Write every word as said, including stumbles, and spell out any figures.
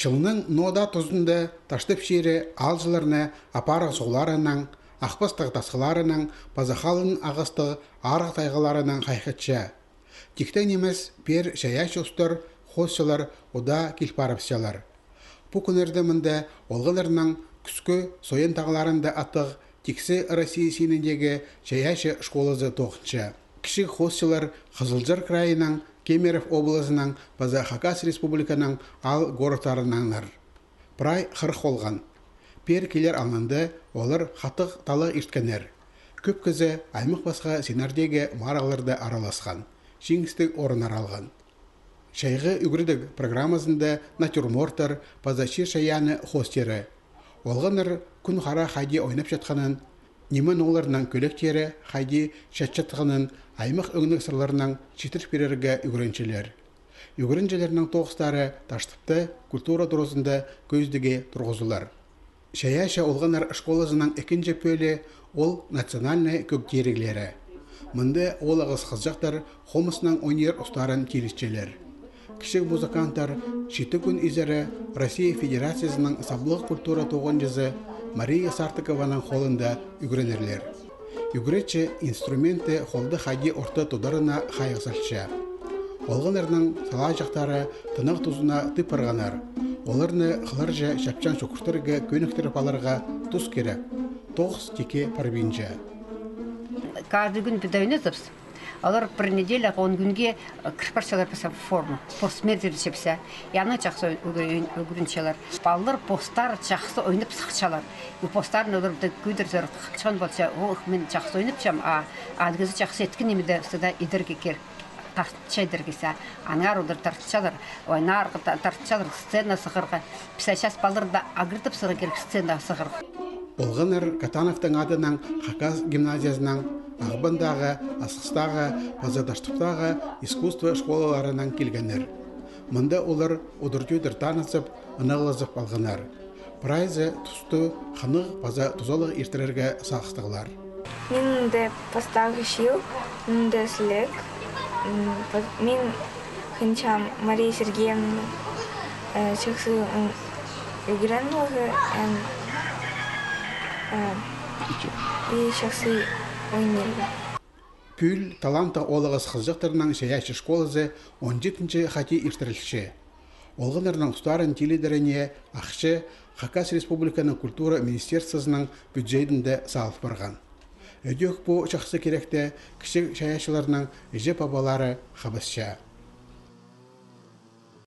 Чылның ноо даа тузында Таштып чирі аалҷыларны апарығ суғларынаң, ах пастығ тасхылларынаң паза халын ағастығ арығ тайғаларынаң хайхатча. Тиктең нимес, пеер чайаачы устар, хоосчылар удаа кил парыбысчалар. Пу кӱннерде мында олғаннарның кӱскӱ Соян тағларында аттығ Тиксі Россия синіндегі чайаачы школазы тоғынча. Кічіг хоосчылар Хызылчар крайынаң, Кемерово облазынаң паза Хакас Республиканың аал городтарынаңнар. Прай хырых олған. Пеер килер алнында олар хатығ таллағ ирткеннер. Кӧп кізі аймах-пасха синнердегі марығларда араласхан, чиңістіг орыннар алған. Чайғы ӱгредіг программазында натюрморттар паза чир-чайаанны хоостары. Олғаннар кӱн-хара хайди ойнапчатханын, ниме-ноларның кӧлектері хайди чатчатханын аймах ӧңніг сырларнаң читір пирерге ӱгренчелер. Ӱгренҷілернің тоғыстары Таштыпта культура туразында кӧзідіге турғызылар. Чайаачы олғаннар школазының ікінҷі пӧлии — ол национальнай кӧг тиріглері. Мында оолағас хызыҷахтар хомыснаң ойнир устарын тилітчелер. Кічіг музыканттар читі кӱн изері Россия Федерациязының саблығ культура тоғынҷызы Мария Сартыкованың холында ӱгренерлер. Ӱгретчі инструментті холда хайди орта тударына хайығ салча. Олғаннарның салаҷахтары тынағ тузына тып парғаннар. Оларны хыларҷа чапчаң чукуртирға кӧніктіріп аларға тус кирек. Тоғыс тикке парбинча. Каждый кӱн піди ойназыбыс. Олар пір неделяға он кӱнге, э, кір парчалар піске форма. Спортсмендер чепсе. Яны чахсы ӱгренчелер. Палалар постары чахсы ойнап сыхчалар. И постарын олар кӧдірзе, хынчаң полча, ох, мин чахсы ойнапчам, а адығызы чахсы иткен нимені всегда идерге кирек. Тартча идерге, аннаңар олар тартчалар, ойнарға та-, тартчалар, сцена сығарға. Піске час палаларды ағыртып сығарға кирек сцена сығарға. Олғаннар Катановтың адынаң Хакас гимназиязынаң, Ағбандағы, Асхыстағы паза Таштыптағы искусство школаларынаң килгеннер. Мында олар удур-тӧдір танызып, ынағлазып алғаннар. Прайзы тусты хынығ паза тузалығ иртірерге сағыстығлар. Мин мында пастағы чыл, мында сіліг. М, па-, мин хынчам Мария Сергеевна, э, чахсы, м, ӱгренерге, м, э, и чахсы ойнирға. Пӱӱл талантты оолағас хызыҷахтарның чайаачы школазы он читінҷі хати иртірілче. Олғаннарның устарын тилідеріне ахча Хакас Республиканың культура министерствозының бюджедінде салып парған. Ідӧк пу чахсы киректі кічіг чайаачыларның іҷе-пабалары хабысча.